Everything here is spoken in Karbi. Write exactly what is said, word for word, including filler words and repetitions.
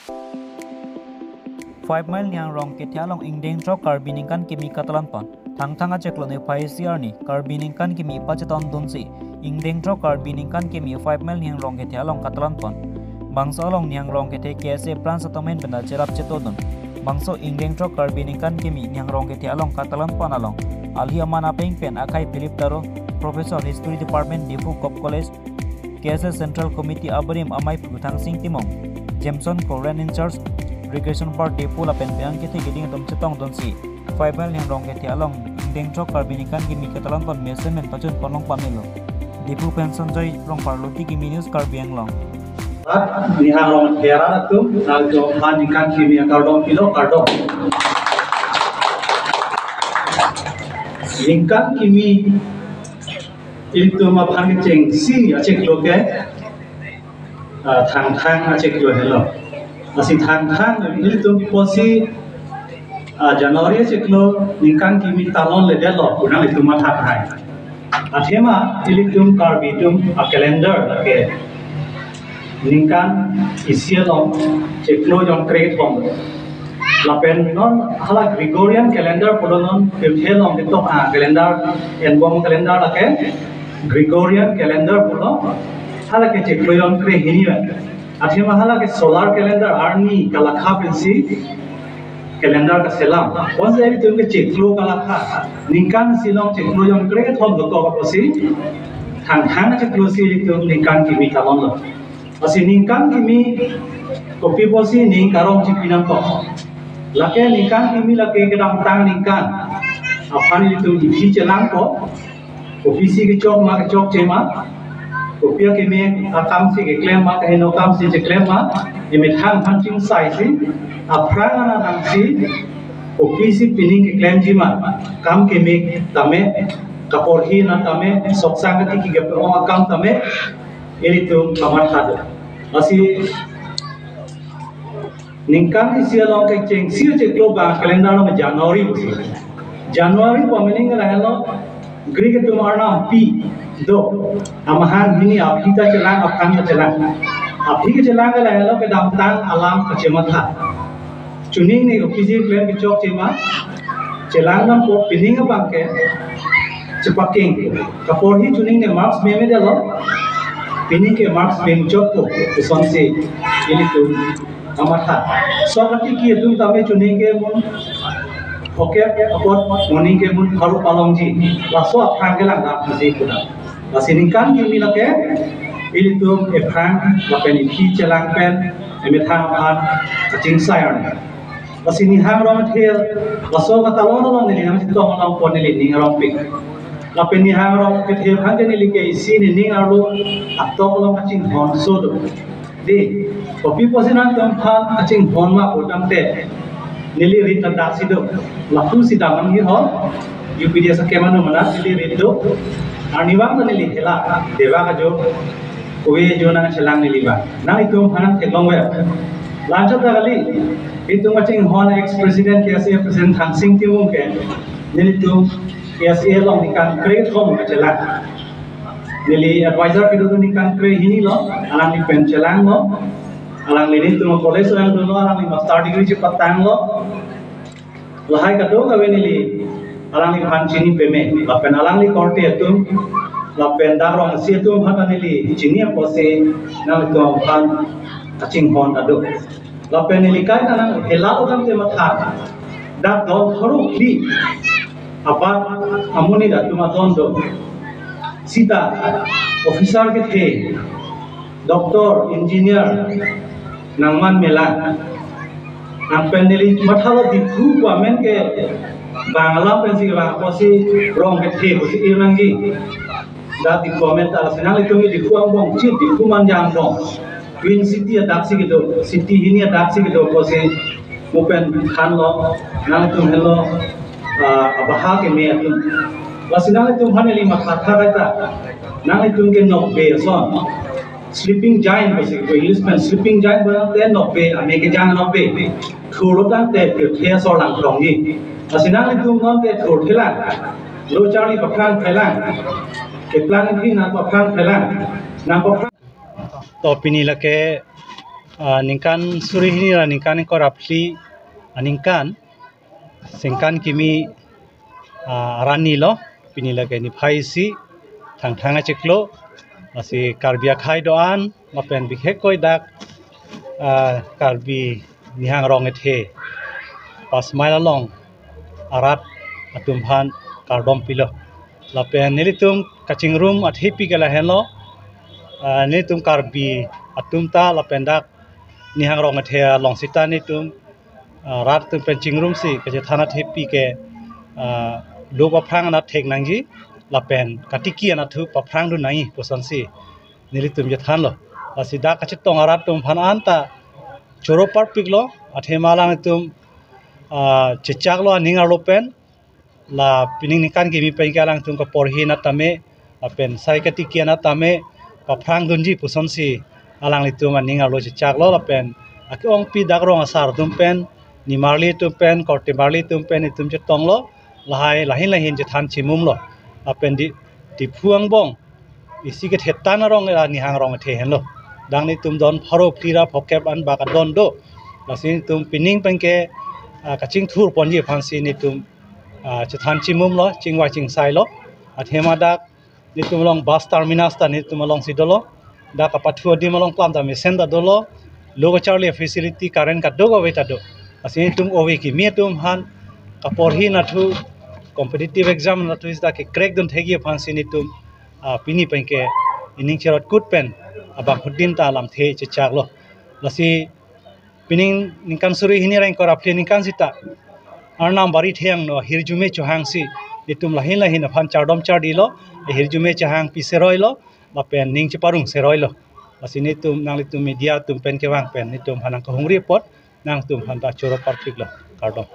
Five Mile Nihangrong kethe along ingdeng throk Karbi ningkan kimi katalan pon. Thangthang achiklo niphai isi arni Karbi ningkan kimi pachetong dunsi ingdeng throk Karbi ningkan kimi Five Mile Nihangrong kethe along katalan pon. Bangso along Nihangrong kethe K S A branch atum ahin pen ta cherap cheto dun. Bangso ingdeng throk Karbi ningkan kimi Nihangrong kethe along katalan pon along alhi aman apeng pen akhai Philip Taro, Professor History Department, Diphu Govt College, K S A Central Committee abarim amei pu Thangsing Timung, Jameson Koren in charge, Recreation Park Diphu lapen penang kethe keding atum chetong dunsi Five Mile Nihangrong kethe along ingdeng throk Karbi ningkan kimi katalan pon mesen pen pachun pon long pamelo. Diphu pen Sanjoy Rongphar, Luti Kimi News, Karbi Anglong. Nihangrong kethe arat atum, nangtum aphan ningkan kimi akardom pilo, kardom. Ningkan kimi ilitum aphan kechengsi achiklo ke, ah, Thangthang achiklo helo. Lasi Thangthang ilitum pusi, ah, January achiklo ningkan kimi talon le detlo pu nangtum matha tahai. Athema ilitum Karbi atum a-calendar lake ningkan isi along chiklo jon kre-kethom. Lapen non hala Gregorian calendar pulo non pirthe along ketok a-calendar, enbom calendar lake Gregorian calendar pulo, hala ke chiklo jon krehini vet. Athema hala ke solar calendar arni kalakha pensi calendar kaselam. Bonsi ilitum ke chiklo kalakha, ningkan isi along chiklo jon kre-kethom dokok apotsi Thangthang achiklo si ilitum ningkan kimi talonlo. Lasi ningkan kimi kopi apotsi ning karong chipi nangkok. Lake ningkan kimi lake kedamtang ningkan aphan ilitum iphi chelangkok. Kopisi kechok ma kechokche ma, kopi akeme akamsi keklem ma, kaheno akamsi cheklem ma, emethang aphan chingsaisi, aphrang anat nangsi, kopisi pining keklemji ma, kam keme tame, kaporhi anat tame, soksang katiki kepe-ong akam tame, ilitum kamatha do. Lasi ningkan isi along kechengsi achiklo abang calendar along January pusi. January pu meaning lahelo Greek atum arnam pi do. Amahang hini aphi ta chelang, aphrang ta chelang. Aphi kechelang ke lahelo kedamtang alam kachematha. Chuning ne kopisi klem kechokche ma, chelang nangkok, pining abang ke chepakeng. Kaporhi chuning ne marks meme detlo, pining ke marks meme chotpo, lasonsi ilitum kamatha. Sok katiki atum tame chuning ke mun phokep apot, moning ke mun pharo palongji. Laso aphrang kelang dam hasi kuda. Lasi ningkan kimi lake ilitum ephrang lapen iphi chelang pen emethang aphan kachingsai arni. Lasi Nihangrong kethe, laso katalon along neli nangchetong along pon neli ning arongpik. Lapen Nihangrong kethe aphan ke neli ke isi nening arlo atok along kachinghon so do. Dei, kopi apotsi nangtum aphan kachinghon ma pu tangte, neli rit ta daksi do. Lapusi dam nangji ho, U P D S akemano mana neli rit do. Arnivang ta neli hela, deva kajo, kove jo nangchelang neli ba. Nanglitum aphan theklongve. La-anchot ta kali, itum kachinghon ex-president K S A president Thangsing Timung ke, nelitum K S A along ningkan kre-kethom kachelang. Neli advisor kedo ningkan krehini lo, alangli pen chelanglo, alangli nelitum college along dunlo, alangli master degree chepatanglo. Lahai kadokave neli alangliphan chini peme, lapen alangli korte atum, lapen dak rongsi atum aphan neli chini apotsi nanglitum aphan kachinghon ta do. Lapen neli kaita nang hela lo tangte matha. Dak don tharo phli abat amonit atum adon do. Sita officer kethe, doctor, engineer nangman melang. Nangpen neli mathalo Diphu pu amen ke Bangla pensi kevang apotsi rong kethe pusi ir nangji. Dak Diphu amen ta, lasi nanglitum ke Diphu angbong chit, Diphu manja angbong. Twin city adaksi kedo, city hini adaksi kedo pusi mo pen thanlo, nanglitum henlo, ah, abaha keme atum. Lasi nanglitum aphan neli matha tha kaita, nanglitum ke nokbe ason. Sleeping giant pusi kedo English pen, sleeping giant pu tangte nokbe, ame kejang nokbe. Thurlo tangte pirthe asor langplongji. Lasi nanglitum non ke thurthelang, lo charli paphrang thelang, keplang iphi nangpaphrang thelang, nangpaphrang. To pini lake Ah, ningkan suri hini ra ningkan ingkoi ra phli aningkan Sengkan Kimi, ah, arni lo, pini lake niphai isi, Thangthang achiklo, lasi Karbi akhei do-an lapen bihek koi dak, ah, Karbi Nihang Rong Ethe Pasmai along arat atum aphan kardom pilo. Lapen nelitum kachingrum athepi ke lahenlo, ah, nelitum Karbi atum ta lapen dak Nihang Rong Ethe along sita nelitum, ah, rat atum pen chingrumsi kachethan athepi ke, ah, lo paphrang anathek nangji lapen katiki anatthu paphrangdun nangji pusonsi nelitum chethanlo. Lasi dak kachetong arat atum aphan anta choro parpiklo, athema alanglitum, ah, chechaklo aning arlo pen, la pining Ningkan Kimi pen ke alangtum kaporhi anat tame, lapen sai katiki anat tame paphrangdunji pusonsi alanglitum aning arlo chechaklo, lapen ake-ongpi dak rong asar atum pen, nimarli atum pen, korte marli atum pen itum chetonglo, lahai lahin lahin chethan chimumlo. Lapen di Diphu angbong isi kethetan arong la Nihang Rong Ethe henlo. Dak nelitum don pharo phli ra phokep an bak adon do. Lasi nelitum pining pen ke, ah, kachingthur ponji aphansi nelitum, ah, chethan chimumlo, chingvai chingsailo. Athema dak nelitum along bus terminus ta nelitum alongsi dolo. Dak kapathu adim along klam ta mesen ta dolo. Lo kacharli facility, current kadokave ta do. Lasi nelitum ove kimi atum aphan kaporhi anatthu, competitive exam anatthu sita ke crack dun thekji aphansi nelitum, ah, pini pen ke ining cherot kut pen abangphutin ta lamthe chechaklo. Lasi pining ningkan suri hini ra ingkoi ra phli aningkan sita Arnam Bari Thengno ahirjume chohangsi nelitum lahin lahin aphan chardom chardilo, ahirjume chohang pi seroilo, lapen ning cheparong seroilo. Lasi nelitum nanglitum media atum pen kevang pen nelitum aphan nangkahumri apot nangtum aphan ta choro parpiklo. Kardom.